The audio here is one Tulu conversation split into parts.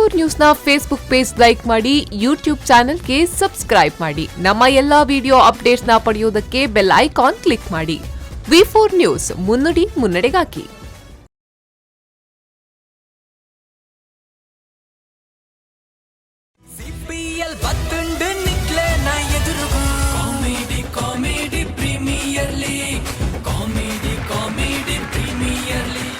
ವಿ4 ನ್ಯೂಸ್ನ ಫೇಸ್ಬುಕ್ ಪೇಜ್ ಲೈಕ್ ಮಾಡಿ, ಯೂಟ್ಯೂಬ್ ಚಾನೆಲ್ಗೆ ಸಬ್ಸ್ಕ್ರೈಬ್ ಮಾಡಿ. ನಮ್ಮ ಎಲ್ಲಾ ವಿಡಿಯೋ ಅಪ್ಡೇಟ್ಸ್ನ ಪಡೆಯೋದಕ್ಕೆ ಬೆಲ್ ಐಕಾನ್ ಕ್ಲಿಕ್ ಮಾಡಿ. ವಿ4 ನ್ಯೂಸ್, ಮುನ್ನುಡಿ ಮುನ್ನಡೆಗಾಗಿ. ಸಿಪಿಎಲ್ ಬತ್ತುಂಡು ನಿಕ್ಲೆನ ಎದುರುಗು. Comedy comedy premier league, comedy comedy premier league.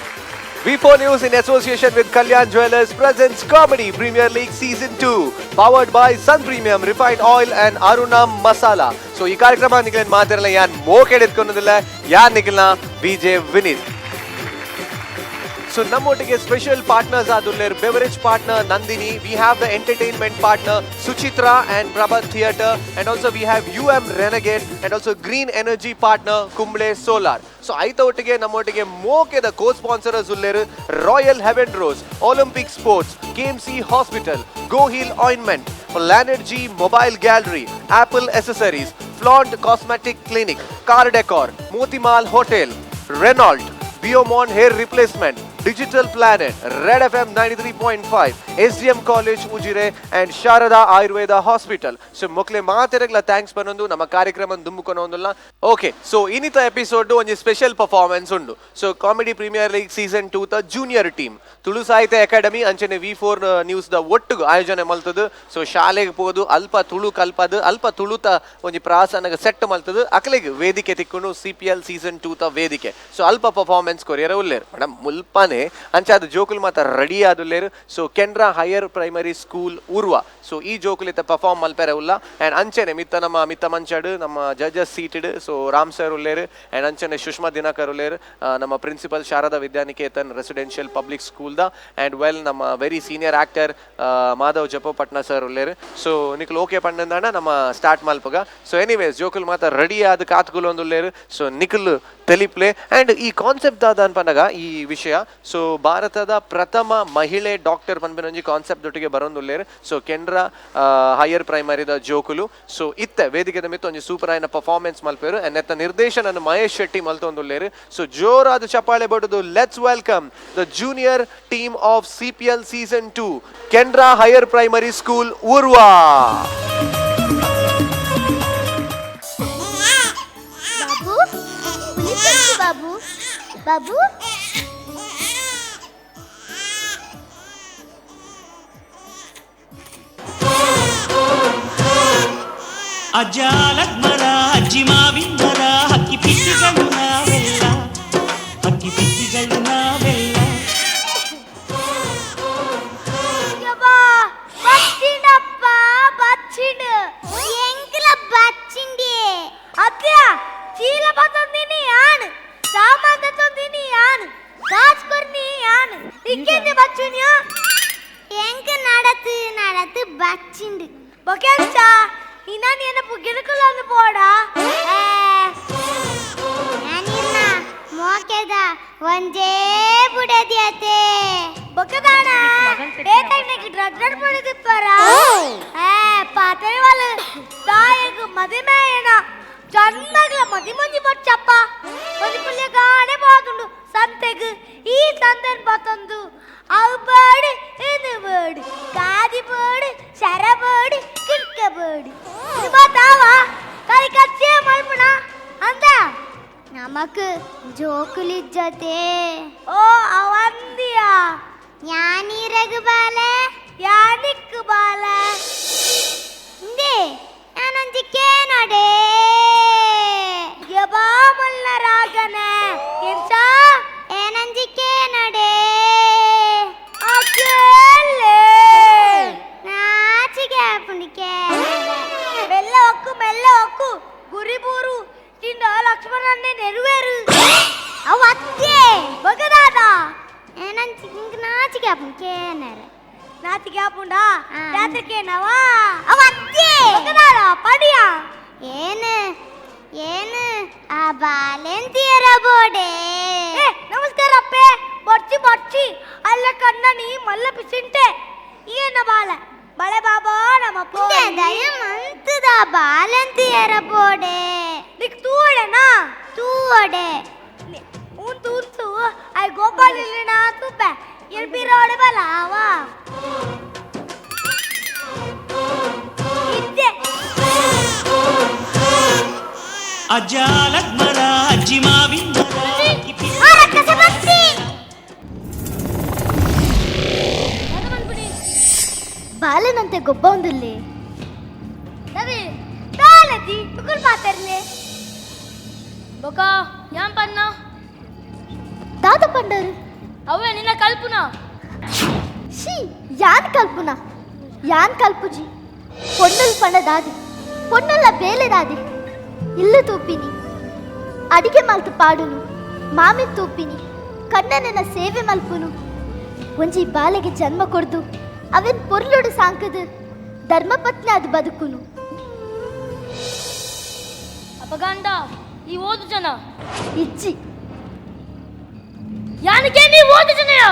V4 News in association with Kalyan Jewelers presents Comedy Premier League Season 2, powered by Sun Premium Refined Oil and Arunam Masala. So ಈ ಕಾರ್ಯಕ್ರಮ ನಿಖಿಲ್ ಮಾತಿರಲ್ಲ ಯಾನ್ ಮೋಕೆಡ್ ಎತ್ಕೊಳೋದಿಲ್ಲ, ಯಾನ್ ನಿಖಿಲ್ನ ವಿಜೆ ವಿನೀತ್. ಸೊ ನಮ್ಮೊಟ್ಟಿಗೆ ಸ್ಪೆಷಲ್ ಪಾರ್ಟ್ನರ್ಸ್ ಆದುಲ್ಲೇರ್ beverage partner Nandini, we have the entertainment partner Suchitra and Prabhat theatre, and also we have UM Renegade, and also green energy partner Kumble solar. So ಐತ ಒಟ್ಟಿಗೆ ನಮ್ಮೊಟ್ಟಿಗೆ ಮೋಕೆದ ಕೋ ಸ್ಪಾನ್ಸರರ್ಸ್ ಉಲ್ಲೇರು royal heaven rose, Olympic sports, KMC hospital, Goheal ointment, Planergy mobile gallery, Apple accessories, flaunt cosmetic clinic, car decor, Motimal hotel, Renault, Biomon hair replacement, digital planet, red FM 93.5, SDM college Ujire and Sharada Ayurveda hospital. So ಮೊಕ್ಲೆ ಮಾತೆರೆಗ್ಲ thanks ಪನ್ನೊಂದು ನಮ್ಮ ಕಾರ್ಯಕ್ರಮ ದುಂಬುಕೊನೊಂದುಲ್ಲ. ಓಕೆ, ಸೊ ಇನ್ನಿತ ಎಪಿಸೋಡ್ ಒಂಜಿ ಸ್ಪೆಷಲ್ ಪರ್ಫಾರ್ಮೆನ್ಸ್ ಉಂಡು. So comedy premier league season 2 ತ ಜೂನಿಯರ್ ಟೀಮ್ ತುಳು ಸಾಹಿತ್ಯ ಅಕಾಡೆಮಿ ಅಂಚನೆ ವಿ4 ನ್ಯೂಸ್ ದ ಒಟ್ಟುಗು ಆಯೋಜನೆ ಮಲ್ತದು. ಸೊ ಶಾಲೆಗೆ ಪೋದು ಅಲ್ಪ ತುಳು ಕಲ್ಪದು, ಅಲ್ಪ ತುಳುತ ಒಂಜಿ ಪ್ರಾಸನಗ ಸೆಟ್ ಮಲ್ತದು, ಅಕಲೆಗ್ ವೇದಿಕೆ ತಿಕ್ಕುಂಡು, ಸಿಪಿಎಲ್ ಸೀಸನ್ 2 ತ ವೇದಿಕೆ. ಸೊ ಅಲ್ಪ ಪರ್ಫಾರ್ಮೆನ್ಸ್ ಕೊರಿಯರ ಉಲ್ಲೇರು ಮೇಡಮ್ ಮುಲ್ಪನೆ ಅಂಚಾದ ಜೋಕುಲು ಮಾತ ready ಆದುಲ್ಲೇರು. So Canara higher primary school, Urwa. So ಈ ಜೋಕುಲಿತ ಪರ್ಫಾರ್ಮ್ ಮಲ್ಪೆರೆ ಉಲ್ಲ. ಅಂಡ್ ಅಂಚನೆ ಮಿತ್ತ ನಮ್ಮ ಮಿತ್ತ ಮಂಚಡ್ ನಮ್ಮ ಜಡ್ಜಸ್ ಸೀಟೆಡ್ ಸೊ ರಾಮ್ ಸರ್ ಉಲ್ಲೇರು ಅಂಡ್ ಅಂಚನೆ ಸುಷ್ಮಾ ದಿನಕರ್ ಉಲ್ಲೇರು, ನಮ್ಮ principal Sharada Vidyaniketan residential public school the. And well, ನಮ್ಮ ವೆರಿ ಸೀನಿಯರ್ ಆಕ್ಟರ್ ಮಾಧವ್ ಜಪೋಪಟ್ನ ಸರ್ ಉಲ್ಲೇರು. ಸೊ ನಿಕ್ಲು ಓಕೆ ಪಂಡಂದಾಣ ನಮ್ಮ ಸ್ಟಾರ್ಟ್ ಮಲ್ಪಗ. ಸೊ ಎನಿವೇಸ್, ಜೋಕುಲ್ ಮಾತ ರೆಡಿ ಆದ ಕಾತ್ಕುಲೊಂದು ಉಲ್ಲೇರು. ಸೊ ನಿಖಲ್ ತೆಲಿಪ್ಲೆ. ಅಂಡ್ ಈ ಕಾನ್ಸೆಪ್ಟ್ ದಾದ ಅನ್ಪನಗ ಈ ವಿಷಯ, ಸೊ ಭಾರತದ ಪ್ರಥಮ ಮಹಿಳೆ ಡಾಕ್ಟರ್ ಪನ್ಪಿನೊಂಜಿ ಕಾನ್ಸೆಪ್ಟ್ ದೊಟ್ಟಿಗೆ ಬರೋಂದುಲ್ಲೇರು. ಸೊ ಕೆನರಾ ಹೈಯರ್ ಪ್ರೈಮರಿದ ಜೋಕುಲು. ಸೊ ಇತ್ತೆ ವೇದಿಕೆದ ಮಿತ್ತು ಒಂಜಿ ಸೂಪರ್ ಆಯಿನ ಪರ್ಫಾರ್ಮೆನ್ಸ್ ಮಲ್ಪೇರು. ಅಂಡ್ ಎತ್ತ ನಿರ್ದೇಶನ ಮಹೇಶ್ ಶೆಟ್ಟಿ ಮಲ್ತೊಂದುಲ್ಲೇರು. ಸೊ ಜೋರಾದ ಚಪ್ಪಾಳೆ ಬಡದು let's welcome the junior team of CPL season 2, Canara higher primary school, Urwa. Babu, ಹುಲಿ ಬಾಬು, ಬಾಬು. ಅಜ್ಜ ಲಗ್ಮರ, ಅಜ್ಜಿ ಮಾವಿನ ಮರ, ಹಕ್ಕಿ ಪಿಚ್ಚಿಗಳು ನಾವೆಲ್ಲ, ಹಕ್ಕಿ ಪಿಚ್ಚಿಗಳು ನಾವೆಲ್ಲ. ಯಬ್ಬಾ, ಬಚ್ಚಿಂಡಪ್ಪ ಬಚ್ಚಿಂಡು. ಎಂಕಲ ಬಚ್ಚಿಂಡಿ ಅತ್ಯ. ಚೀಲ ಬತ್ತೊಂದಿನಿ ಯಾನ್, ಸಾಮಾನ್ ತತ್ತೊಂದಿನಿ ಯಾನ್, ಕಾಸು ಕೊರ್ನಿ ಯಾನ್, ಇಕ್ಕೆಂದೆ ಬಚ್ಚುನಿಯಾ? ಎಂಕ നടത്ത് നടത്ത് ಬಚ್ಚಿಂಡು. ಬೊಕೆಂಚ ಇನ್ನ ಎನ್ನ ಗಿಡಕುಲೊಂದು ಪೋಡಾ. ನಾನಿರ್ನ ಮೋಕೆದ ಒಂಜೇ ಬುಡದಿಯತೆ. ಬೊಕ್ಕದಾಣ ಬೇತೈನకి ಡ್ರಡ್ ಪಡೆದಿಪ್ಪರ. ಏ ಪಾತರೆ వాళ్ళు ತಾಯಿಗೆ ಮದಿಮೇಯನ ಜನ್ಮಗಳ ಮದಿಮಂಜಿ ಬೊಚ್ಚಪ್ಪ ಮದಿ ಪುಲ್ಯ ಗಾಣೆ పోతుండు ಸಂತೆಗ್. ಈ ಸಂತೆನ್ ಪತ್ತೊಂದು ಅವು ಬೇಡಿ, ಇದು ಬೇಡಿ, ಕಾದಿ ಬೇಡಿ, ಶರ ಬೇಡಿ, ಕಿಟ್ಕ ಬೇಡಿ. ತಾವ ಕೈ ಕಚ್ಚೆ ಮಲ್ಪುಣ ಅಂತ ನಮಕ್ ಜೋಕುಲಿಜ್ಜತೆ. ಓ ಅವಂದಿಯಾ. ഞാനീരഗ് ബാല, ಯಾನಿಕ್ ಬಾಲ ಇಂದೆ ನಾನೊಂಜಿ ಕೇನಡೆ. ಯಬಾ ಮಲ್ಲ ರಾಗನ ಎಂಚ ಏನಂಜಿ ಕೇನಡೆ. ಅಕೇಲೆ ನಾಚಿಗೆ ಆಪುಂಡು ಕೇನಡೆ. ಮೆಲ್ಲ ಒಕ್ಕು, ಮೆಲ್ಲ ಒಕ್ಕು, ಗುರಿಬೂರು ತಿಂಡ ಲಕ್ಷ್ಮಣನ್ನೇ ನೆರವೇರು. ಅವು ಅತ್ತೆ ಬಗದಾದ ಏನಂಚಿ ಇಂಕ್ ನಾಚಿಗೆ ಆಪುಂಡು ಕೇನರೆ. ನಾಚಿಗೆ ಆಪುಂಡಾ? ರಾತ್ರಿ ಕೇನವಾ? ಅವು ಅತ್ತೆ ಬಗದಾದ ಪಡಿಯಾ. ಏನು ಏನು ಆ ಬಾಲೆಂತಿಯರ ಬೋಡೆ. ಏ ನಮಸ್ಕಾರ ಅಪ್ಪೆ. ಬೊಚ್ಚಿ ಬೊಚ್ಚಿ ಅಲ್ಲ ಕಣ್ಣನಿ ಮಲ್ಲ ಪಿಸಿಂಟೆ. ಏನ ಬಾಲ ಬಳೆ ಬಾಬಾ ನಮ್ಮ ದಯ ಮಂತದ ಬಾಲಂತಿಯರ ಬೋಡೆ. ನಿಕ್ ತೂವಡೆನಾ? ತೂವಡೆ. ಉಂತು ಉಂತು I Gopal ಇಲ್ಲಿನ ತೂಪೆ ಎನ್ ಪಿರೋಡೆ ಬಲ ಅವಾ. ಅಜ್ಜ ಆಲದ್ಮರ ಅಜ್ಜಿ ಮಾವಿನ ಮರ ಹಕ್ಕಿ ಪಿಕ್ಕಿ ಆ ರಕ್ಕಸ ಬತ್ತಿ ಬಾಲನಂತೆ ಗೊಬ್ಬ ಒಂದಿಲ್ಲಿ ರವಿ ದಾಲತಿ ತುಕುಲ್ ಪಾತರ್ಲೆ ಬೊಕ ಯಾನ್ ಪನ್ನ ದಾದ ಪಂಡರು ಅವೇ ನಿನ್ನ ಕಲ್ಪುನ she ಯಾನ್ ಕಲ್ಪುನ ಯಾನ್ ಕಲ್ಪುಜಿ ಪೊಣ್ಣುಲ್ ಪಂಡ ದಾದಿ ಪೊಣ್ಣುಲ್ಲ ಬೇಲೆ ದಾದಿ ಇಲ್ಲು ತೂಪಿನಿ ಅಡಿಗೆ ಮಲ್ತು ಪಾಡುನು ಮಾಮಿ ತೂಪಿನಿ ಕಣ್ಣನೆನ ಸೇವೆ ಮಲ್ಪುನು ಒಂಜಿ ಬಾಲೆಗೆ ಜನ್ಮ ಕೊಡ್ದು ಅವೆನ್ ಪೊರ್ಲುಡು ಸಾಂಕದು ಧರ್ಮಪತ್ನಿ ಅದು ಬದುಕುನು. ಅಪಗಂಡ ಈ ಓದು ಜನ ಇಜ್ಜಿ ಯಾನಕ್ಕೆ ನೀ ಓದು ಜನಯ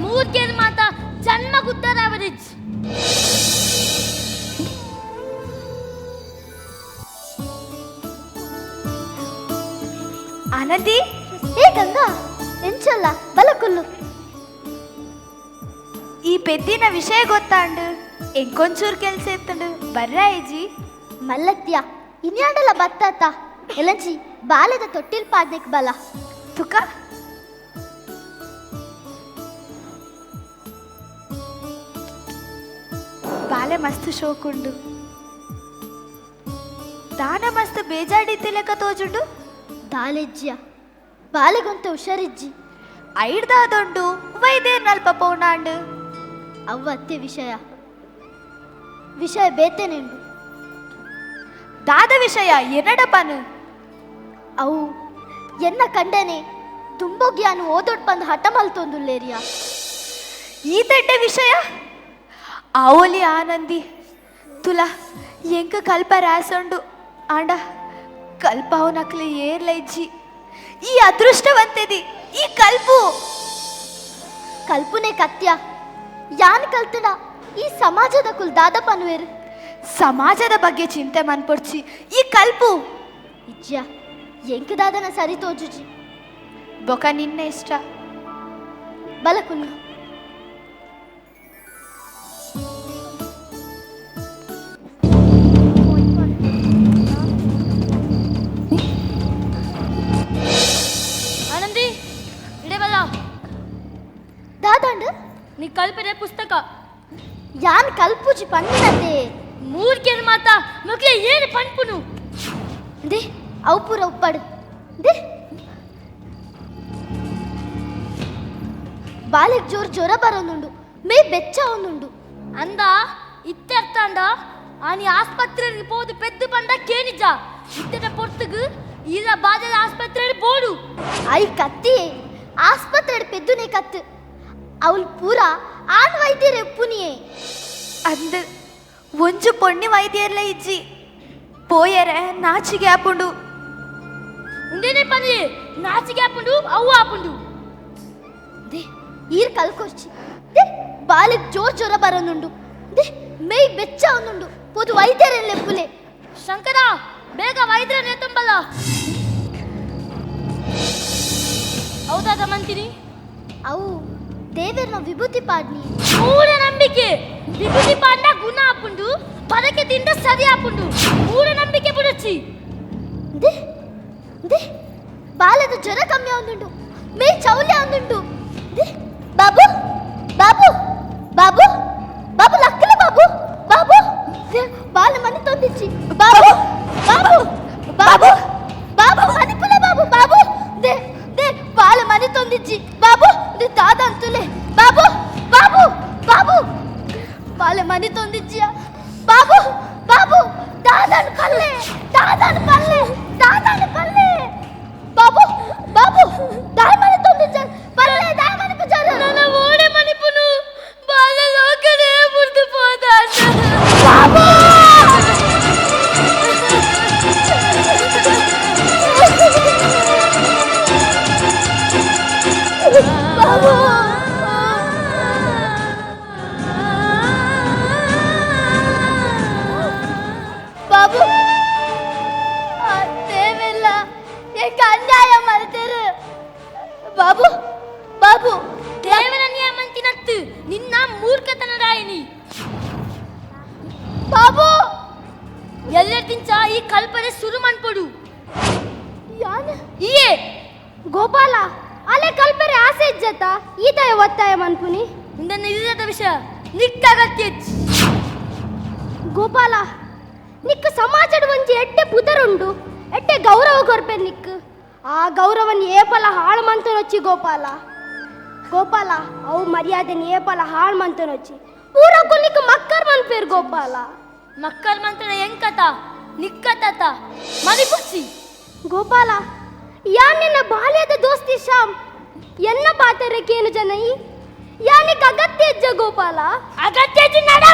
ಮೂರ್ಖೇರ್ ಮಾತ ಜನ್ಮ ಗುತ್ತಾರ ಅವರಿಜ್. ಆನಂದಿ ಏ ಗಂಗಾ ಎಂಚಲ್ಲ ಬಲಕುಲ್ಲು ಈ ಪೆದ್ದಿನ ವಿಷಯ ಗೊತ್ತಾಂಡು ಎಂಕೊಂಚೂರು ಕೆಲಸ ಇತ್ತಂಡು ಬರ್ರಾಯಿಜಿ. ಮಲ್ಲತ್ಯ ಇನ್ಯಾಂಡಲ ಬತ್ತಾತ ಎಲಂಚಿ ಬಾಲದ ತೊಟ್ಟಿಲ್ ಪಾಡ್ನೆಕ್ ಬಲ ತುಕ ಬಾಲೆ ಮಸ್ತ್ ಶೋಕುಂಡು ದಾನ ಮಸ್ತ್ ಬೇಜಾಡಿತ್ತಿ ಲೆಕ್ಕ ತೋಜುಂಡು. ದಾಲೆಜ್ಜಿಯ ಬಾಲೆಗೊಂತ ಹುಷಾರಿಜ್ಜಿ ಐಡ್ದಾದೊಂಡು ವೈದೇರ್ನಲ್ಪ ಪೌನಾಂಡು. ಅವ್ವ ಅತ್ತೆ ವಿಷಯ ವಿಷಯ ಬೇತೆನೆಂಡು. ದಾದ ವಿಷಯ ಎನ್ನಡಪನು ಅವು ಎನ್ನ ಕಂಡನೆ ತುಂಬೋಗ್ಯಾನು ಓದೊಡ್ ಬಂದು ಹಠ ಮಲ್ತೊಂದುಲ್ಲೇರಿಯ. ಈ ತಡ್ಡೆ ವಿಷಯ ಆವೋಲಿ ಆನಂದಿ ತುಲ ಎಂಕ ಕಲ್ಪ ರಾಸೊಂಡು ಆಂಡ ಕಲ್ಪ ಅವನಕ್ಲೆ ಏರ್ಲೈಜ್ಜಿ. ಈ ಅದೃಷ್ಟವಂತೆದಿ ಈ ಕಲ್ಪು ಕಲ್ಪುನೆ ಕತ್ಯ ಯಾನ್ ಕಲ್ತನ ಈ ಸಮಾಜದ ಕುಲ್ ದಾದ ಪನ್ವೇರು. ಸಮಾಜದ ಬಗ್ಗೆ ಚಿಂತೆ ಮನ್ಪೊಡ್ಚಿ ಈ ಕಲ್ಪು ಇಜ್ಜ ಎಂಕ ದಾದನ ಸರಿ ತೋಜುಜಿ. ಬೊಕ ನಿನ್ನ ಇಷ್ಟ ಬಲಕುಲ್ಲು ಆನಂದಿ ಇಡೇ ಬಲ್ಲ ದಾದಾಂಡು ನೀ ಕಲ್ಪಿದೆ ಪುಸ್ತಕ ಯಾನ್ ಕಲ್ಪುಜಿ ಪನ್ನಿನತೆ ಮೂರ್ಖೇರ್ ಮಾತ ಮಕ್ಳೆ ಏನು ಪನ್ಪುನು they ಅವು ಪೂರ ಉಪ್ಪಾಡು they ಬಾಲೆಗ್ ಜೋರ್ ಜ್ವರ ಬರೋನುಂಡು ಮೇ ಬೆಚ್ಚ ಒಂದುಂಡು. ಅಂದ ಇತ್ತೆರ್ತಾಂಡ ಆನಿ ಆಸ್ಪತ್ರೆಗೆ ಪೋದು ಪೆದ್ದು ಪಂಡ ಕೇನಿಜ ಇತ್ತೆದ ಪೊರ್ತುಗು ಇಲ್ಲ ಬಾಜದ ಆಸ್ಪತ್ರೆಗೆ ಬೋಡು. I ಕತ್ತಿ ಆಸ್ಪತ್ರೆ ಪೆದ್ದುನೆ ಕತ್ತು ಅವಳು ಪೂರ ಆನ್ ವೈದ್ಯರೇ ಪುನಿಯೇ. ಅಂದ್ ಒಂಜು ಪೊಣ್ಣಿ ವೈದ್ಯರ್ಲ ಇಜ್ಜಿ ಪೋಯರೆ ನಾಚಿಗೆ ಆಪುಂಡು. ಉಂದೇನೆ ಪನಿ ನಾಚಿಗೆ ಆಪುಂಡು ಅವು ಆಪುಂಡು. They ಈರ್ ಕಲ್ಕೊರ್ಚಿ they ಬಾಲೆಗ್ ಜೋರ್ ಜ್ವರ ಬರೋನುಂಡು they May ಬೆಚ್ಚ ಒಂದುಂಡು ಪೋದು ವೈದ್ಯರೇ ಲೆಪ್ಪುಲೆ. ಶಂಕರ ಬೇಗ ವೈದ್ಯರನ್ನೇ ತುಂಬಲ್ಲ. ಹೌದಾದ ಮಂತಿನಿ ಅವು ದೇವರನ ವಿಭೂತಿ ಪಾಡ್ನಿ ಮೂಢ ನಂಬಿಕೆ ವಿಭೂತಿ ಪಾಡ್ನ ಗುಣ ಆಪುಂಡು ಪದಕ್ಕೆ ತಿಂದ ಸರಿ ಆಪುಂಡು ಮೂಢ ನಂಬಿಕೆ ಬುಡಚಿ. They they ಬಾಲದ ಜ್ವರ ಕಮ್ಮಿ ಒಂದುಂಡು May ಚೌಲ್ಯ ಒಂದುಂಡು. They Babu Babu Babu Babu ಲಕ್ಕಲ Babu Babu they ಬಾಲ ಮನೆ ತಂದಿಚ್ಚಿ ಬಾಬು ಬಾಬು ಬಾಬು ಬಾಬು ಮನಿಪುಲ ಬಾಬು ಬಾಬು they they ಬಾಲ ಮನೆ ತಂದಿಚ್ಚಿ ಬಾಬು they ದಾದ ಅಂತುಲೆ ಬಾಬು ಬಾಬು ಬಾಬು ಬಾಲ ಮನೆ ತಂದಿಚ್ಚಿಯ ಬಾಬು ಬಾಬು ದಾದನ್ ಪಲ್ಲೆ ದಾದನ್ ಪಲ್ಲೆ ದಾದನ್ ಪಲ್ಲೆ ಬಾಬು ಬಾಬು ದಾಯ ಮನೆ ತಂದಿಚ್ಚ ಪಲ್ಲೆ ದಾಯ ಮನೆ ಪುಜಾರ ನನ್ನ ಓಡೆ ಮನಿಪುನು ಬಾಲ ಲೋಕನೇ ಮುರಿದು ಹೋದ. ಬಾಬು ಬಾಬು ಬಾಬು ದೇವೆಲ್ಲ ಏಕ ಅನ್ಯಾಯ ಮಾಡ್ತೀರು ಬಾಬು ಬಾಬು ದೇವರ ನಿಯಮಂತಿನತ್ತು ನಿನ್ನ ಮೂರ್ಖತನ ರಾಯಿನಿ. ಬಾಬು ಎಲ್ಲೆರ್ದಿಂಚ ಈ ಕಲ್ಪನೆ ಸುರು ಮನ್ಪೊಡು. ಯಾನ್ ಇಯೇ ಗೋಪಾಲ ಅಲೆ ಕಲ್ಪರೆ ಆಸೆ ಇಜ್ಜತ ಈತಾಯ ಒತ್ತಾಯ ಮನ್ಪುನಿ ಇಂದನ್ನ ಇಲ್ಲದ ವಿಷಯ ನಿಕ್ಕ ಅಗತ್ಯ. ಗೋಪಾಲ ನಿಕ್ಕ ಸಮಾಜದ ಒಂಜಿ ಎಡ್ಡೆ ಪುದರುಂಡು, ಎಡ್ಡೆ ಗೌರವ ಕೊರ್ಪೆ ನಿಕ್. ಆ ಗೌರವನ್ ಏಪಲ ಹಾಳು ಮಂತನೊಚ್ಚಿ ಗೋಪಾಲ. ಗೋಪಾಲ ಅವು ಮರ್ಯಾದೆನ್ ಏಪಲ ಹಾಳು ಮಂತನೊಚ್ಚಿ ಪೂರಕ್ಕೂ ನಿಕ್ ಮಕ್ಕರ್ ಮನ್ಪೇರ್ ಗೋಪಾಲ. ಮಕ್ಕರ್ ಮಂತನ ಎಂಕತ ನಿಕ್ಕತತ ಮರಿಪುಚ್ಚಿ. ಗೋಪಾಲ ಯಾನ್ ನಿನ್ನ ಬಾಲ್ಯದ ದೋಸ್ತಿ ಶ್ಯಾಮ್ ಎನ್ನ ಪಾತರಕ್ಕೇನು ಜನಯಿ ಯಾನಿಕ್ ಅಗತ್ಯ ಇಜ್ಜ ಗೋಪಾಲ. ಅಗತ್ಯ ಇಜ್ಜಿ ನಡ.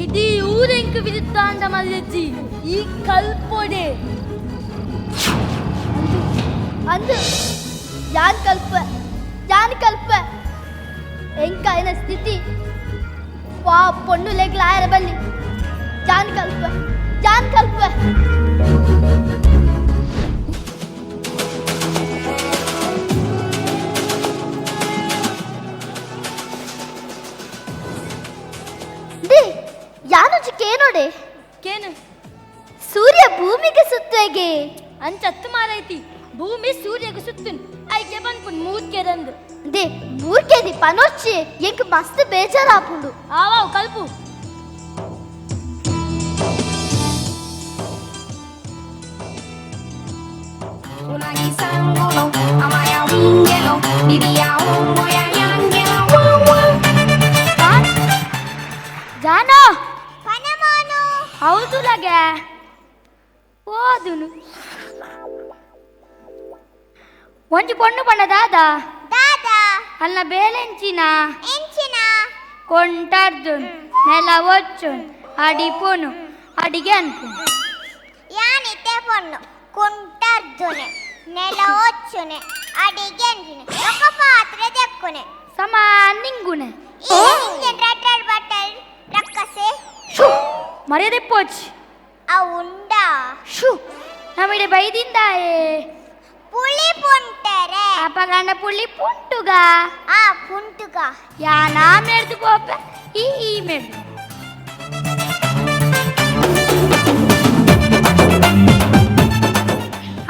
ಇಡೀ ಊರೆಂಕು ವಿರುದ್ಧ ಅಂದ ಮಲ್ಲಜ್ಜಿ ಈ ಕಲ್ಪೊಡೆ. ಅಂದು ಯಾನ್ ಕಲ್ಪ ಯಾನ್ ಕಲ್ಪ ಎಂಕಾಯಿನ ಸ್ಥಿತಿ ವಾ ಪೊಣ್ಣು ಲೆಗ್ಲ ಆಯರ ಬಲ್ಲಿ John Kalpa John Kalpa. They ಯಾನುಜಿ ಕೇನೋಡೆ ಕೇನು ಸೂರ್ಯ ಭೂಮಿಗೆ ಸುತ್ತುವೆಗೆ ಅಂಚತ್ತು ಮಾರೈತಿ ಭೂಮಿ ಸೂರ್ಯಗೆ ಸುತ್ತುನ್ ಐಕೆ ಬಂದ್ಪುನ್ ಮೂರ್ಕೆರಂದು. They ಮೂರ್ಕೆದಿ ಪನೊಚ್ಚಿ ಎಂಕ್ ಮಸ್ತ್ ಬೇಜಾರಾಪುಂಡು. ಆವಾವ್ ಕಲ್ಪು. ಜಾನೋ ಹೌದು ಲಗೆ ಓದುನು ಒಂಜಿ ಪೊಣ್ಣು ಪಂಡ ದಾದಾ ದಾದಾ ಅಲ್ಲ ಬೇಲೆಂಚಿನ ಎಂಚಿನ ಕೊಂಟಾರ್ದುನ್ ನೆಲ ಒಚ್ಚುನ್ ಅಡಿಪುನು ಅಡಿಗೆ ಅನ್ಪುನು. ಯಾನಿತ್ತೆ ಪೊಣ್ಣು ಕೊಂಟಾರ್ದುನೆ ನೆಲ ಒಚ್ಚುನೆ ಅಡಿಗೆ ಅಂಜಿನೆ ఒక ಪಾತ್ರೆ ದೆಕ್ಕುನೆ ಸಮಾನ ನಿಂಗುನೆ ಬಟಲ್ ರಕ್ಕಸೆ ಶು ಮರ್ಯಾದೆ ಪೋಚ್ ಆ ಉಂಡ ಶು ನಮಿಡೆ ಬೈದಿಂದಾಯೇ ಪುಳಿ ಪುಂಟರೆ ಅಪಗಂಡ ಪುಳಿ ಪುಂಟುಗ ಆ ಪುಂಟುಗ ಯಾನಾ ಮೇಡ್ದು ಪೋಪ ಈ ಈ ಮೇಡ್ದು.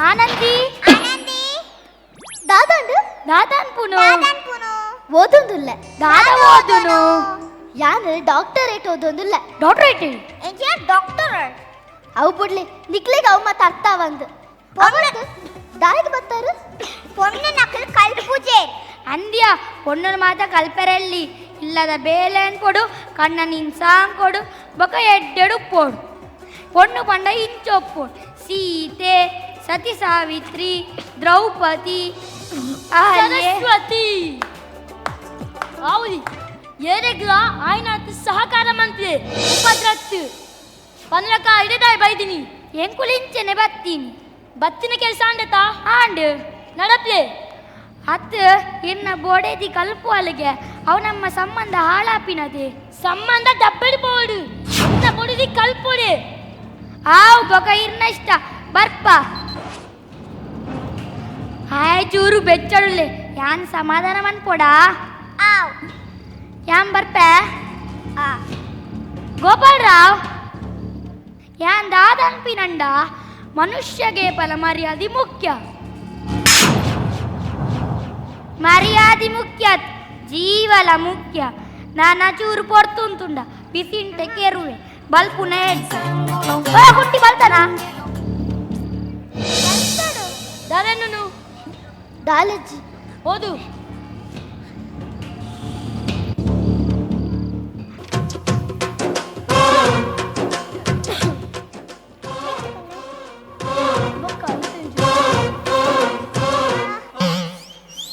ಆನಂದಿ ಆನಂದಿ ದಾದಾಂಡು ದಾದಾನ್ಪುನು ದಾದಾನ್ಪುನು ಓದೊಂದುಲ್ಲ ದಾದ ಓದುನು ಯಾನ್ ಡಾಕ್ಟರೇಟ್ ಓದೊಂದುಲ್ಲ. ಡಾಕ್ಟರೇಟ್ ಎಂಜಿನ ಡಾಕ್ಟರ್ ಅವು ಬುಡ್ಲಿ ನಿಕ್ಲೆಗ್ ಅವು ಮತ್ತೆ ಅರ್ಥ ಬಂದು ದಾಯಿಗೆ ಬರ್ತಾರು ಪೊಣ್ಣು ನಕಲು ಕಲ್ಪುಜೆ ಅಂದ್ಯ ಪೊಣ್ಣನ ಮಾತ ಕಲ್ಪೆರಲ್ಲಿ ಇಲ್ಲದ ಬೇಲೆ ಅನ್ಕೊಡು ಕಣ್ಣ ನಿನ್ ಸಾಂಕೊಡು ಬೊಕ ಎಡ್ಡೆಡು ಪೋಡು ಪೊಣ್ಣು ಪಂಡ ಇಂಚೊಪ್ಪೋಡು ಸೀತೆ ಸತಿ ಸಾವಿತ್ರಿ ದ್ರೌಪದಿ ಸರಸ್ವತಿ ಆವುದಿ ಏರೆಗ್ಲ ಆಯ್ನಾತ್ ಸಹಕಾರ ಮಂತ್ರಿ ಉಪದ್ರತ್ ಪನ್ಲಕ ಇಡದಾಯ್ ಬೈದಿನಿ ಎಂಕುಲಿಂಚನೆ ಬತ್ತೀನಿ ಬತ್ತಿನ ಕೆಲಸ ಅಂಡತ ಆಂಡ್ ನಡಪ್ಲೆ ಅತ್ ಇನ್ನ ಬೋಡೇದಿ ಕಲ್ಪು ಅಲ್ಲಿಗೆ ಅವು ನಮ್ಮ ಸಂಬಂಧ ಹಾಳಾಪಿನದೆ ಸಂಬಂಧ ದಬ್ಬಡಿ ಬೋಡು ಇನ್ನ ಬೋಡಿದಿ ಕಲ್ಪುಡೆ ಆವು ಬೊಕ ಇರ್ನ ಇಷ್ಟ ಬರ್ಪ ಹಾಯ್ ಚೂರು ಬೆಚ್ಚಡುಲೆ ಯಾನ್ ಸಮಾಧಾನ ಮನ್ಪೋಡಾ ಆವ್ ಯಾನ್ ಬರ್ಪೆ ಆ ಗೋಪಾಲ್ ರಾವ್ ಯಾನ್ ದಾದ ಅನ್ಪಿನಂಡ ಮನುಷ್ಯಗೆ ಫಲ ಮರ್ಯಾದೆ ಮುಖ್ಯ ಮರ್ಯಾದೆ ಮುಖ್ಯ ಜೀವಲ ಮುಖ್ಯ ನಾನ ಚೂರು ಪೊರ್ತುಂತುಂಡ ಬಿಸಿಂಟೆ ಕೆರುವೆ ಬಲ್ಪುನ ಗುಟ್ಟಿ ಬಲ್ತಾನ ದಾದನ್ನು ದಾಲಜ್ಜಿ ಓದು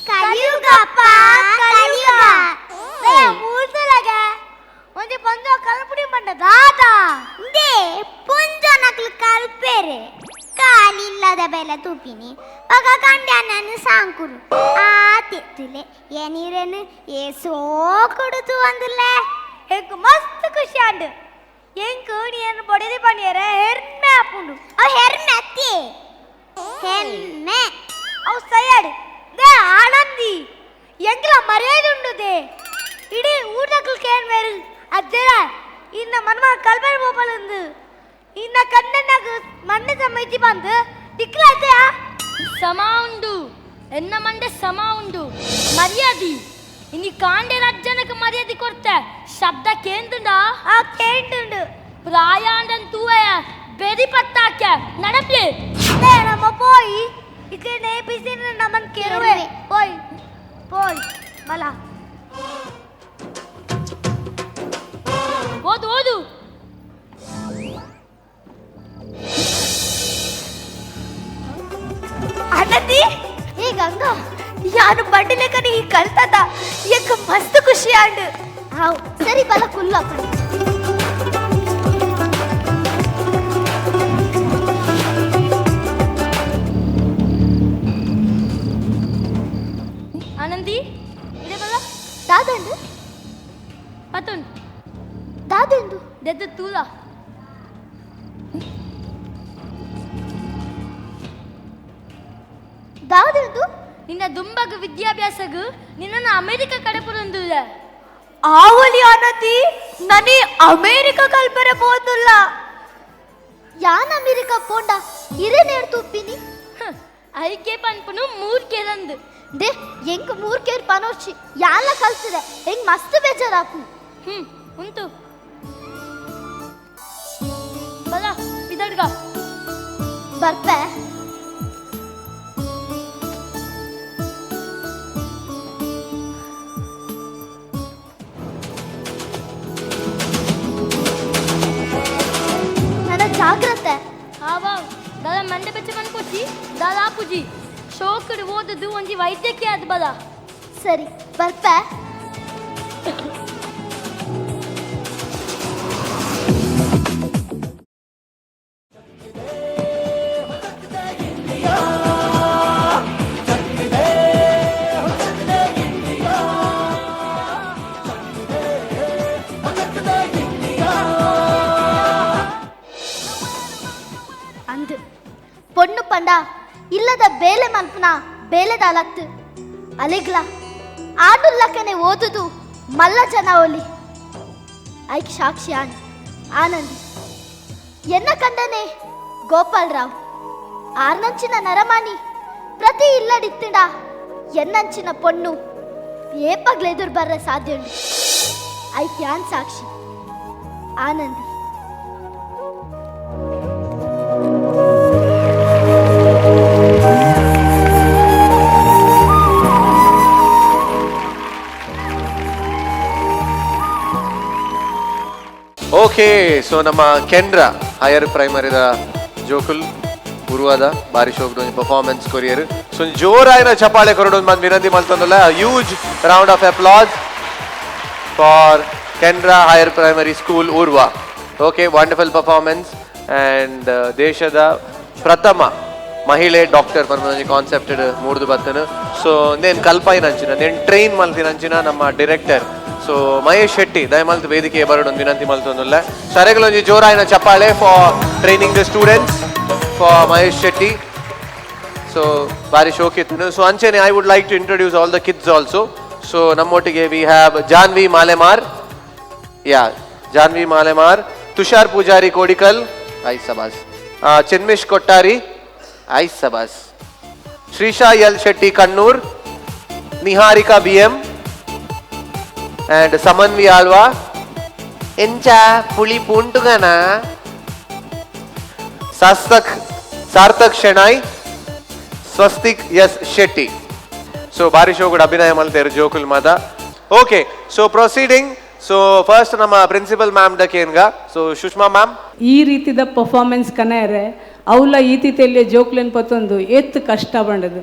ಕಲಿಯುಗಪ್ಪ ಕಲಿಯುಗ ಮೂರ್ತಲಾಗ ಒಂಜಿ ಪಂಜ ಕಲ್ಪುಡಿ ಮಂಡ ದಾದಾ they ಪುಂಜ ನಕಲು ಕಲ್ಪೇರೆ ಕಾಲಿಲ್ಲದ ಬೆಲೆ ತೂಪಿನಿ ಒಗ ಕಂಡ್ಯಾನನ್ನು ಸಾಂಕುರು ಆ ತಿತ್ತುಲೆ ಏನಿರೇನು ಏ ಸೋಕುಡುತು ಅಂದುಲೆ ಎಂಕು ಮಸ್ತ್ ಖುಷಿ ಆಂಡ್ ಎಂಕು ನೀನು ಬೊಡೆದಿ ಪಣಿಯರ ಹೆರ್ಮೆ ಆಪುಂಡು ಅವು ಹೆರ್ಮೆ ಅತ್ತಿ ಹೆಮ್ಮೆ ಅವು ಸಯ್ಯಾಡು they Anandi ಎಂಕ್ಲ ಮರ್ಯಾದೆ ಉಂಡುದೆ. ಇಡೀ ಊರ್ದಕ್ಲು ಕೇನ್ ಬೇರು ಅಜ್ಜರ ಇನ್ನ ಮನ್ಮ ಕಲ್ಬರ್ ಬೋಪಲಂದು ಇನ್ನ ಕಣ್ಣನಾಗ ಮಣ್ಣು ಸమైತಿ ಬಂದು ದಿಕ್ಲಾತೆಯಾ. ಸಮ ಉಂಡು ಎನ್ನ ಮಂಡೆ ಸಮ ಉಂಡು ಮರ್ಯಾದಿ. ಇನಿ ಕಾಂಡೆ ರಜ್ಜನಕ ಮರ್ಯಾದೆ ಕೊಡ್ತೆ ಶಬ್ದ ಕೇಂದುಂಡ? ಆ ಕೇಂದುಂಡು. ಪ್ರಾಯಾಂಡನ್ ತೂವಯ ಬೆರಿ ಪತ್ತಾಕ್ಯ ನಡಪ್ಲೆ. ನಮ್ಮ ಪೋಯಿ ಇಕ್ಕೆ ನೇಪಿಸಿನ ನಮ್ಮನ್ ಕೇರುವೆ. ಪೋಯ್ ಪೋಯ್ ಬಲ. ಓದು ಓದು. ಅಣ್ಣತಿ ಏ ಗಂಗಾ ಯಾನು ಬಂಡಿಲೆಕ್ಕನ ಈ ಕಲ್ತದ ಎಂಕ್ ಮಸ್ತ್ ಖುಷಿ ಆಂಡ್. ಹಾವ್ ಸರಿ ಬಲ ಕುಲ್ಲು ಅಪ್ಪಣೆ. ಆನಂದಿ ಇದೇ ಬಲ. ದಾದಂಡು ಪತುನ್ ದಾದೆಂದು ದೆದ್ದು ತೂಲ. ದಾದೆಂದು ನಿನ್ನ ದುಂಬಗ ವಿದ್ಯಾಭ್ಯಾಸಗು ನಿನ್ನನ್ನು ಅಮೆರಿಕ ಕಡೆ ಪುರಂದುಲ್ಲ. ಆವಲಿ ಆನಂದಿ ನನಿ ಅಮೆರಿಕ ಕಲ್ಪನೆ ಪೋದುಲ್ಲ. ಯಾನ್ ಅಮೆರಿಕ ಪೋಂಡ ಇರೇ ನೇರ್ ತುಪ್ಪಿನಿ. ಐಕೆ ಪನ್ಪುನು ಮೂರ್ ಕೇರಂದು. They ಎಂಕ್ ಮೂರ್ ಕೇರ್ ಪನೋರ್ಚಿ ಯಾನ್ಲ ಕಲ್ತಿದೆ ಹೆಂಗ್ ಮಸ್ತ್ ಬೇಜಾರಾಪು. ಉಂಟು ಬಲ ಬಿದಡ್ಗ ಬರ್ಪೆ. ನನ್ನ ಜಾಗ್ರತೆ. ಆವಾ ದಾದ ಮಂಡೆ ಬೆಚ್ಚ ಮನ್ಕೊಚ್ಚಿ ದಾದಾ ಪೂಜಿ ಶೋಕಡ್ ಓದದು ಒಂಜಿ ವೈದ್ಯಕೀಯ ಅದು ಬಲ. ಸರಿ ಬರ್ಪೆ. ಅಂದು ಪೊಣ್ಣು ಪಂಡ ಇಲ್ಲದ ಬೇಲೆ ಮಲ್ಪುನ ಬೇಲೆದಾಲತ್ತು ಅಲೆಗ್ಲ ಆಡುಲ್ಲಕನೆ ಓದುದು ಮಲ್ಲ ಜನ ಒಲಿ ಐಕ್ ಸಾಕ್ಷಿ ಆನ್ ಆನಂದಿ ಎನ್ನ ಕಂಡನೆ ಗೋಪಾಲರಾವ್ ಆರ್ನಂಚಿನ ನರಮಾನಿ ಪ್ರತಿ ಇಲ್ಲಡಿತ್ತಿಡ ಎನ್ನಂಚಿನ ಪೊಣ್ಣು ಏಪಗ್ಲೆದುರು ಬರ್ರ ಸಾಧ್ಯ ಉಂಡು ಐಕ್ ಯಾನ್ ಸಾಕ್ಷಿ ಆನಂದಿ. ಓಕೆ, ಸೊ ನಮ್ಮ ಕೆನ್ರಾ ಹೈಯರ್ ಪ್ರೈಮರಿದ ಜೋಕುಲ್ ಗುರುವಾದ ಬಾರಿ ಶೋಕ್ ಒಂಜಿ performance courier. So ಜೋರಾಯಿನ ಚಪಾಳೆ ಕೊರಡು ಮಂದ್ ವಿನಂತಿ ಮಲ್ತೊಂದುಲ್ಲ. Huge round of applause for Canara higher primary school Urwa. Okay, wonderful performance. And ದೇಶದ ಪ್ರಥಮ ಮಹಿಳೆ ಡಾಕ್ಟರ್ ಪರ್ಮಂಜಿ ಕಾನ್ಸೆಪ್ಟ್ ಮೂರ್ದು ಬತ್ತನು. ಸೊ ನೇನ್ ಕಲ್ಪಾಯಿನ ಅಂಚಿನ ನೇನ್ ಟ್ರೈನ್ ಮಲ್ತಿನ ಅಂಚಿನ ನಮ್ಮ ಡೈರೆಕ್ಟರ್ ಸೊ ಮಹೇಶ್ ಶೆಟ್ಟಿ ದಯಮಲ್ತ್ ವೇದಿಕೆಯ ಬರಡೊಂದು ವಿನಂತಿ ಮಲ್ತೊಂದುಲ್ಲ. ಸರೆಗಳೊಂಜಿ ಜೋರಾಯಿನ ಚಪ್ಪಾಳೆ for training the students for Mahesh Shetty. So ಬಾರಿ ಶೋಕಿತ್ತು. ಸೊ ಅಂಚೆನೆ I would like to introduce all the kids also. So ನಮ್ಮೊಟ್ಟಿಗೆ we have Janvi Malemar, yeah Janvi Malemar, Tushar Pujari Kodikal, I ಸಬಾಸ್, ಚಿನ್ಮಿಶ್ Kottari, I ಸಬಾಸ್, Shreesha L Shetty Kannur, Niharika B M and Samanvi Alva. ಎಂಚ ಪುಳಿ ಪುಂಟುಗನ ಸಾರ್ಥಕ್ ಸಾರ್ಥಕ್ ಶೆಣಾಯ್, ಸ್ವಸ್ತಿಕ್ S Shetty. So ಬಾರಿ show ಕೂಡ ಅಭಿನಯ ಮಲ್ತೇರು ಜೋಕುಲ್ ಮಾತ. Okay, so proceeding. So first ನಮ್ಮ ಪ್ರಿನ್ಸಿಪಲ್ ಮ್ಯಾಮ್ ಡಕೇನ್ಗ. ಸೊ ಸುಷ್ಮಾ ಮ್ಯಾಮ್, ಈ ರೀತಿದ ಪರ್ಫಾರ್ಮೆನ್ಸ್ ಕನೆಯರೆ ಅವಲ ಈ ರೀತಿಯಲ್ಲಿ ಜೋಕ್ಲೆನ್ ಪತ್ತೊಂದು ಎತ್ತು ಕಷ್ಟ ಬಂಡದು.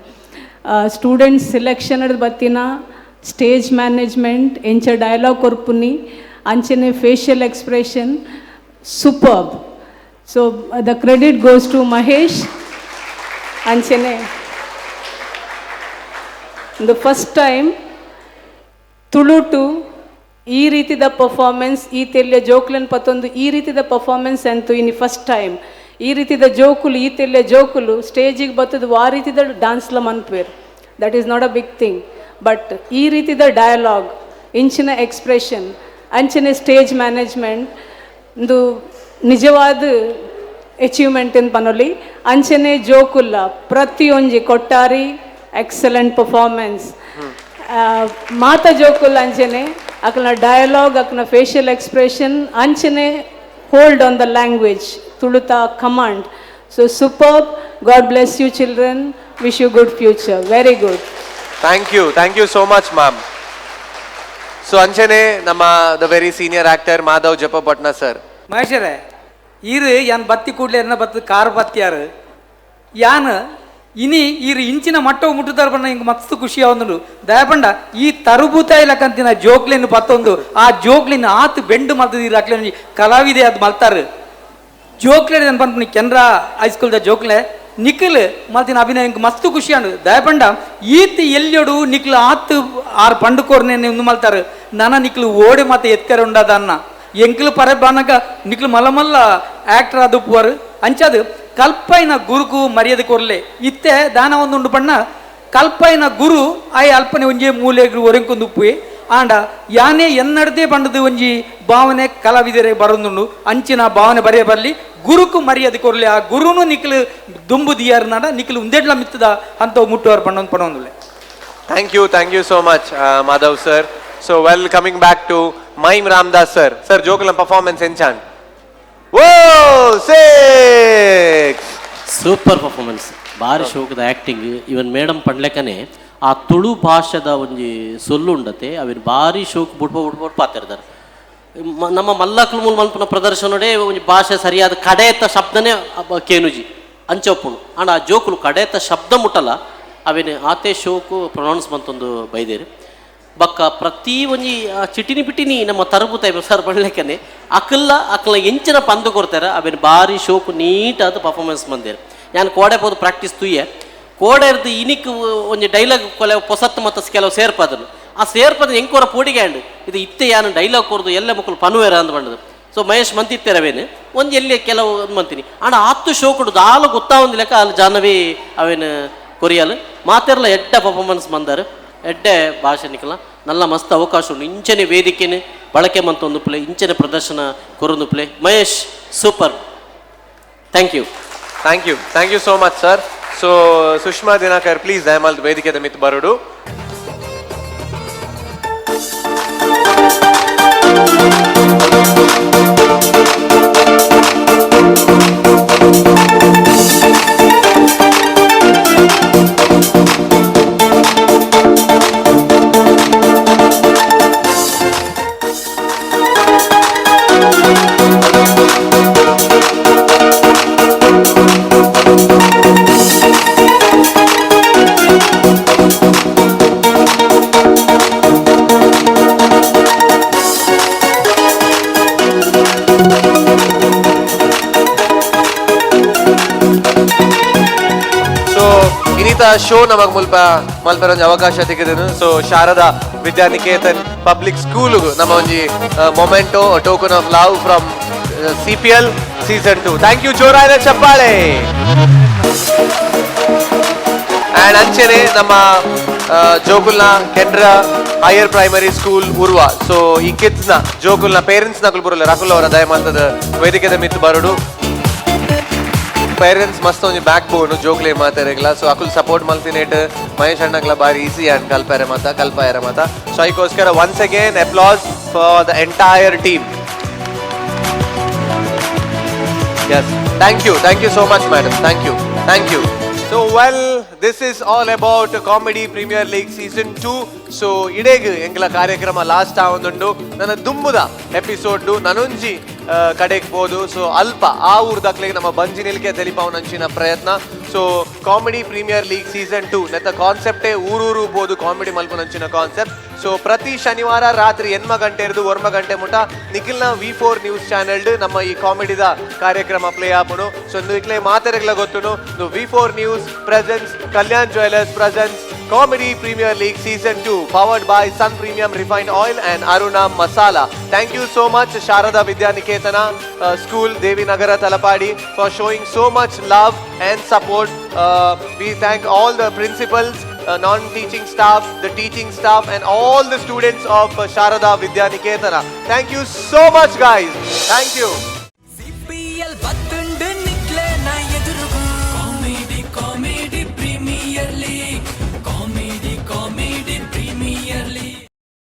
ಸ್ಟೂಡೆಂಟ್ಸ್ ಸೆಲೆಕ್ಷನ್ ಬತ್ತಿನ ಸ್ಟೇಜ್ ಮ್ಯಾನೇಜ್ಮೆಂಟ್ ಎಂಚ ಡೈಲಾಗ್ ಕೊರ್ಪುನಿ ಅಂಚನೆ facial expression superb. So the credit goes to Mahesh. ಅಂಚನೆ the first time ತುಳುಟು ಈ ರೀತಿದ ಪರ್ಫಾರ್ಮೆನ್ಸ್ ಈ ತೆಲ್ಯ ಜೋಕ್ಲೆನ್ ಪತ್ತೊಂದು ಈ ರೀತಿದ ಪರ್ಫಾರ್ಮೆನ್ಸ್ ಅಂತೂ ಇನಿ ಫಸ್ಟ್ ಟೈಮ್ ಈ ರೀತಿದ ಜೋಕುಲು ಈ ತೆಲ್ಯ ಜೋಕುಲು ಸ್ಟೇಜಿಗೆ ಬತ್ತದು ಆ ರೀತಿದ ಡಾನ್ಸ್ಲ ಮನ್ಪೇರು. That is not a big thing. But ಈ ರೀತಿದ ಡಯಲಾಗ್, ಇಂಚಿನ ಎಕ್ಸ್ಪ್ರೆಷನ್, ಅಂಚಿನ ಸ್ಟೇಜ್ ಮ್ಯಾನೇಜ್ಮೆಂಟ್ ಒಂದು ನಿಜವಾದ ಅಚೀವ್ಮೆಂಟ್ ಇನ್ ಪನೊಲಿ. ಅಂಚನೆ ಜೋಕುಲ್ಲ ಪ್ರತಿಯೊಂಜಿ ಕೊಟ್ಟಾರಿ ಎಕ್ಸಲೆಂಟ್ ಪರ್ಫಾರ್ಮೆನ್ಸ್. ಮಾತ ಜೋಕುಲ್ಲ ಅಂಚನೆ ಅಕ್ಲನ ಡಯಲಾಗ್, ಅಕ್ಲನ ಫೇಶಿಯಲ್ ಎಕ್ಸ್ಪ್ರೆಷನ್, ಅಂಚನೆ ಹೋಲ್ಡ್ ಆನ್ the language, ತುಳುತ command. So super. God bless you children. Wish you good future. Very good. Thank you, thank you so much, ma'am. So ಅಂಚನೆ ನಮ್ಮ the very senior actor Madhav Jappapatna sir. ಮಹೇಶರೇ, ಈರು ಯಾನ್ ಬತ್ತಿ ಕೂಡಲೇ ಎನ್ನ ಬತ್ತು ಕಾರು ಬತ್ತಿಯಾರು ಯಾನ್ ಇನಿ ಈರು ಇಂಚಿನ ಮಟ್ಟವು ಮುಟ್ಟುದಾರ ಬಣ್ಣ ಹಿಂಗೆ ಮಸ್ತ್ ಖುಷಿ ಆವೊಂದುಂಡು. ದಯಪಂಡ ಈ ತರುಬೂತ ಇಲ್ಲಕಂತಿನ ಜೋಕ್ಲಿನ ಪತ್ತೊಂದು ಆ ಜೋಕ್ಲಿನ ಆತ್ ಬೆಂಡು ಮಲ್ತದ ಅಕ್ಲೆ ಕಲಾವಿದೆ ಅದು ಮಲ್ತಾರು. ಜೋಕ್ಲೆ ನನ್ ಪನ್ಪುನಿ ಕೆನರಾ ಹೈಸ್ಕೂಲ್ದ ಜೋಕ್ಲೆ ನಿಖಿಲ್ ಮಲ್ತಿನ ಅಭಿನಯ ಇಂಕ್ ಮಸ್ತ್ ಖುಷಿ ಆಂಡ್. ದಯಪಂಡ ಈತ್ ಎಲ್ಲಿಯಡು ನಿಖಿಲ್ ಆತ್ ಆರ್ ಪಂಡುಕೋರ್ನೆ ಉಂದು ಮಲ್ತಾರು. ನನ ನಿಖಿಲ್ ಓಡೆ ಮತ್ತೆ ಎತ್ಕರ ಉಂಡದ ಅನ್ನ ಎಂಕ್ಲು ಪರ ಬಾನಗ ನಿಖಿಲ್ ಮಲ್ಲ ಮಲ್ಲ ಆಕ್ಟರ್ ಅದು ಉಪ್ಪುವರು. ಅಂಚಾದು ಕಲ್ಪೈನ ಗುರುಕು ಮರ್ಯಾದೆ ಕೊರ್ಲೆ ಇತ್ತೆ ದಾನ ಒಂದು ಉಂಡು ಪಣ್ಣ ಕಲ್ಪೈನ ಗುರು ಆಯ್ ಅಲ್ಪನೆ ಒಂಜಿ ಮೂಲೆಗ್ ಒರೆಂಕೊಂದು ಉಪ್ಪುವೆ ಆಂಡ ಯಾನೇ ಎನ್ನಡ್ದೇ ಪಂಡದು ಒಂಜಿ ಭಾವನೆ ಕಲಾವಿದರೆ ಬರೊಂದುಂಡು. ಅಂಚಿನ ಭಾವನೆ ಬರೆಯ ಬರಲಿ ಗುರುಕು ಮರ್ಯಾದೆ ಕೊರ್ಲೆ ಆ ಗುರುನು ನಿಖಿಲ್ ದುಂಬು ದಿಯಾರ್ನಾಡ ನಿಖಿಲ್ ಉಂದೆಡ್ಲ ಮಿತ್ತದ ಅಂತ ಮುಟ್ಟುವಾರ್ ಪಣ್ಣೊಂದು ಪಣೊಂದುಲೆ. Thank you, thank you so much, Madhav sir. So well, coming back to mime Ramdas sir. Sir, ಜೋಕುಲ performance ಎಂಚಾನ್? ಓ ಸಿಕ್ಸ್. ಸೂಪರ್ ಪರ್ಫಾರ್ಮೆನ್ಸ್, ಭಾರಿ ಶೋಕದ ಆ್ಯಕ್ಟಿಂಗ್. ಇವನ್ ಮೇಡಮ್ ಪಂಡ್ಲೆಕನೆ ಆ ತುಳು ಭಾಷೆದ ಒಂಜಿ ಸೊಲ್ಲು ಉಂಡತೆ ಅವಿನ ಭಾರಿ ಶೋಕ್ ಬುಡ್ಪ ಬುಡ್ಪ ಪಾತಿರ್ದಾರೆ. ನಮ್ಮ ಮಲ್ಲಕ್ಲು ಮೂಲ ಮಲ್ಪುನ ಪ್ರದರ್ಶನಡೆ ಒಂಜಿ ಭಾಷೆ ಸರಿಯಾದ ಕಡೆತ ಶಬ್ದನೇ ಕೇನುಜಿ ಅಂಚೊಪ್ಪುನು. ಆಂಡ ಆ ಜೋಕುಲು ಕಡೆತ ಶಬ್ದ ಮುಟ್ಟಲ್ಲ ಅವೇನು ಆತೆ ಶೋಕು ಪ್ರೊನೌನ್ಸ್ ಮಂತೊಂದು ಬೈದೇರು. ಬಕ್ಕ ಪ್ರತಿ ಒಂಜಿ ಆ ಚಿಟಿನಿ ಪಿಟಿನಿ ನಮ್ಮ ತರಬುತ ಸರ್ ಪಂಡ್ಲೆಕನೆ ಅಕಲ್ಲ ಅಕಲ ಎಂಚಿನ ಪಂದು ಕೊಡ್ತಾರೆ ಅವೇನು ಭಾರಿ ಶೋಕು ನೀಟಾದ ಪರ್ಫಾರ್ಮೆನ್ಸ್ ಬಂದೇರು. ನಾನು ಕೋಡೆ ಪೋದು ಪ್ರಾಕ್ಟೀಸ್ ತುಯ್ಯೆ ಕೋಡೆ ಇರ್ದು ಇನಿಕ್ ಒಂಜಿ ಡೈಲಾಗ್ ಕೊಲೆ ಪೊಸತ್ತು ಮತ್ತು ಕೆಲವು ಸೇರ್ಪದನು ಆ ಸೇರ್ಪದ ಎಂಕೋರ ಪೋಡಿಗೆ ಆಂಡ್ ಇದು ಇತ್ತೆ ಯಾನು ಡೈಲಾಗ್ ಕೊರ್ದು ಎಲ್ಲ ಮಕ್ಕಳು ಪನುವೇರ ಅಂದ್ ಬಂಡದು. ಸೊ ಮಹೇಶ್ ಮಂತಿತ್ತೇರವೇನು ಒಂದು ಎಲ್ಲಿ ಕೆಲವು ಮಂತೀನಿ ಆಂಡ ಆತ್ತು ಶೋಕುಡು ದಾಲ ಗೊತ್ತಾವೊಂದು ಲೆಕ್ಕ ಅಲ್ಲಿ ಜಾಹ್ನವಿ ಅವೇನು ಕೊರಿಯಲ್ ಮಾತೆರ್ಲ ಎಡ್ಡೆ ಪರ್ಫಾರ್ಮೆನ್ಸ್ ಬಂದಾರು ಎಡ್ಡೆ ಭಾಷೆ ನಿಕಲ ನಲ್ಲ ಮಸ್ತ್ ಅವಕಾಶ ಉಂಡು. ಇಂಚನೆ ವೇದಿಕೆನೆ ಬಳಕೆ ಮಂತೊಂದು ಪ್ಲೇ ಇಂಚನೆ ಪ್ರದರ್ಶನ ಕೊರೊಂದು play. Mahesh super, thank you. Thank you, thank you so much sir. So Sushma Dinakar please ದಯಮಾಲ್ ವೇದಿಕೆದ ಮಿತ್ ಬರೋಡು. ಇನ್ನಿತ ಶೋ ನಮಗ್ ಮುಲ್ಪ ಮಲ್ಪರ ಒಂಜಿ ಅವಕಾಶ ತಿಕ್ಕಿದನು. ಸೊ ಶಾರದಾ ವಿದ್ಯಾನಿಕೇತನ್ ಪಬ್ಲಿಕ್ ಸ್ಕೂಲ್ ನಮ್ಮ ಒಂಜಿ memento, token of love from CPL season 2. Thank you. ಜೋರಾದ ಚಪ್ಪಾಳೆ. ಆ್ಯಂಡ್ ಅಂಚೆನೆ ನಮ್ಮ ಜೋಕುಲ್ನ Canara higher primary school Urwa. So ಈ ಕಿಡ್ಸ್ ನ ಜೋಕುಲ್ನ ಪೇರೆಂಟ್ಸ್ ನಕುಲ್ ಬರಲ್ಲ ರಕುಲ್ ಅವರ ದಯಮಾಲ್ತದ ವೇದಿಕೆದ ಮಿತ್ತು ಬರಡು. ಪೇರೆಂಟ್ಸ್ ಮಸ್ತ್ ಒಂಜಿ ಬ್ಯಾಕ್ ಬೋನ್ ಜೋಕ್ಲೆ ಮಾತಾರೆಗ್ಲ. ಸೊ ಅಕುಲ್ ಸಪೋರ್ಟ್ ಮಲ್ತಿನೇಟ್ ಮಹೇಶ್ ಅಣ್ಣಗ್ಲ ಬಾರಿ ಈಸಿ ಆ್ಯಂಡ್ ಕಲ್ಪಾರೆ ಮಾತ ಕಲ್ಪಾಯರ ಮಾತ. ಸೊ ಅದಕ್ಕೋಸ್ಕರ once again applause for the entire team. Yes, thank you, thank you so much madam. Thank you, thank you. So well, this is all about comedy premier league season 2. So ಇಡೇಗ್ ಎಂಗ್ಲ ಕಾರ್ಯಕ್ರಮ ಲಾಸ್ಟ್ ಆವೊಂದುಂಡು. ನನ್ನ ದುಂಬುದ ಎಪಿಸೋಡ್ ನನೊಂಜಿ ಕಡೆಗೆ ಪೋದು. ಸೊ ಅಲ್ಪ ಆ ಊರ್ದಕ್ಲೆಗ್ ನಮ್ಮ ಬಂಜಿ ನಿಲ್ಕೆ ತೆಲಿಪಾವನಂಚಿನ ಪ್ರಯತ್ನ. So comedy premier league season 2 ನೆತ್ತ ಕಾನ್ಸೆಪ್ಟೇ ಊರೂರು ಪೋದು ಕಾಮಿಡಿ ಮಲ್ಪುನಂಚಿನ ಕಾನ್ಸೆಪ್ಟ್. ಸೊ ಪ್ರತಿ ಶನಿವಾರ ರಾತ್ರಿ 8 ಗಂಟೆ ಇರ್ದು 9 ಗಂಟೆ ಮುಟ ನಿಖಿಲ್ನ V4 news channel ನಮ್ಮ ಈ ಕಾಮಿಡಿದ ಕಾರ್ಯಕ್ರಮ ಪ್ಲೇ ಆಪುನು. ಸೊ ನಿಕ್ಲೆ ಮಾತೆರೆಗ್ಲ ಗೊತ್ತುನು V4 news presents Kalyan jewellers presents comedy premier league season 2 powered by Sun Premium refined oil and Aruna masala. Thank you so much Sharada Vidyaniketana school Devinagara Talapady for showing so much love and support. We thank all the principals Non teaching staff, the teaching staff and all the students of Sharada Vidyaniketana. Thank you so much, guys. Thank you.